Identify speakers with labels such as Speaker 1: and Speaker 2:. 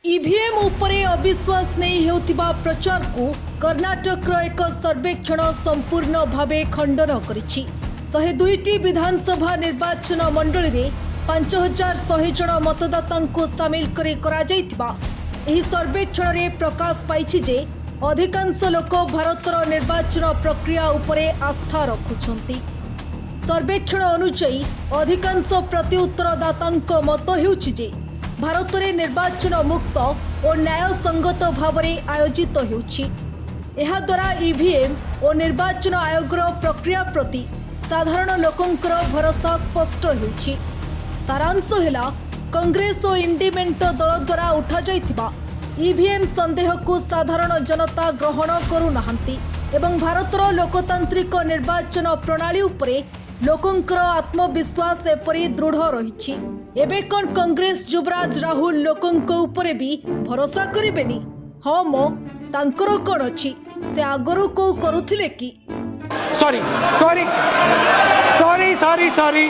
Speaker 1: EVM ଉପରେ ଅବିଶ୍ୱାସ ନେଇ ହେଉଥିବା ପ୍ରଚାରକୁ କର୍ଣ୍ଣାଟକର ଏକ ସର୍ବେକ୍ଷଣ ସମ୍ପୂର୍ଣ୍ଣ ଭାବେ ଖଣ୍ଡନ କରିଛି। 102ଟି ବିଧାନସଭା ନିର୍ବାଚନ ମଣ୍ଡଳୀରେ 5100 ଜଣ ମତଦାତାଙ୍କୁ ସାମିଲ କରି କରାଯାଇଥିବା ଏହି ସର୍ବେକ୍ଷଣରେ ପ୍ରକାଶ ପାଇଛି ଯେ ଅଧିକାଂଶ ଲୋକ ଭାରତର ନିର୍ବାଚନ ପ୍ରକ୍ରିୟା ଉପରେ ଆସ୍ଥା ରଖୁଛନ୍ତି। ସର୍ବେକ୍ଷଣ ଅନୁଯାୟୀ, ଅଧିକାଂଶ ପ୍ରତିଉତ୍ତରଦାତାଙ୍କ ମତ ହେଉଛି ଯେ ଭାରତରେ ନିର୍ବାଚନ ମୁକ୍ତ ଓ ନ୍ୟାୟସଙ୍ଗତ ଭାବରେ ଆୟୋଜିତ ହେଉଛି। ଏହାଦ୍ୱାରା ଇଭିଏମ୍ ଓ ନିର୍ବାଚନ ଆୟୋଗର ପ୍ରକ୍ରିୟା ପ୍ରତି ସାଧାରଣ ଲୋକଙ୍କର ଭରସା ସ୍ପଷ୍ଟ ହେଉଛି। ସାରାଂଶ ହେଲା, କଂଗ୍ରେସ ଓ ଇଣ୍ଡି ମେଣ୍ଟ ଦଳ ଦ୍ୱାରା ଉଠାଯାଇଥିବା ଇଭିଏମ୍ ସନ୍ଦେହକୁ ସାଧାରଣ ଜନତା ଗ୍ରହଣ କରୁନାହାନ୍ତି ଏବଂ ଭାରତର ଲୋକତାନ୍ତ୍ରିକ ନିର୍ବାଚନ ପ୍ରଣାଳୀ ଉପରେ ଲୋକଙ୍କର ଆତ୍ମବିଶ୍ୱାସ ଏପରି ଦୃଢ଼ ରହିଛି। ଏବେ କ'ଣ କଂଗ୍ରେସ ଯୁବରାଜ ରାହୁଲ ଲୋକଙ୍କ ଉପରେ ବି ଭରସା କରିବେନି? ହଁ ମ, ତାଙ୍କର କ'ଣ ଅଛି? ସେ ଆଗରୁ କୋଉ କରୁଥିଲେ କି?
Speaker 2: Sorry, sorry, sorry, sorry, sorry.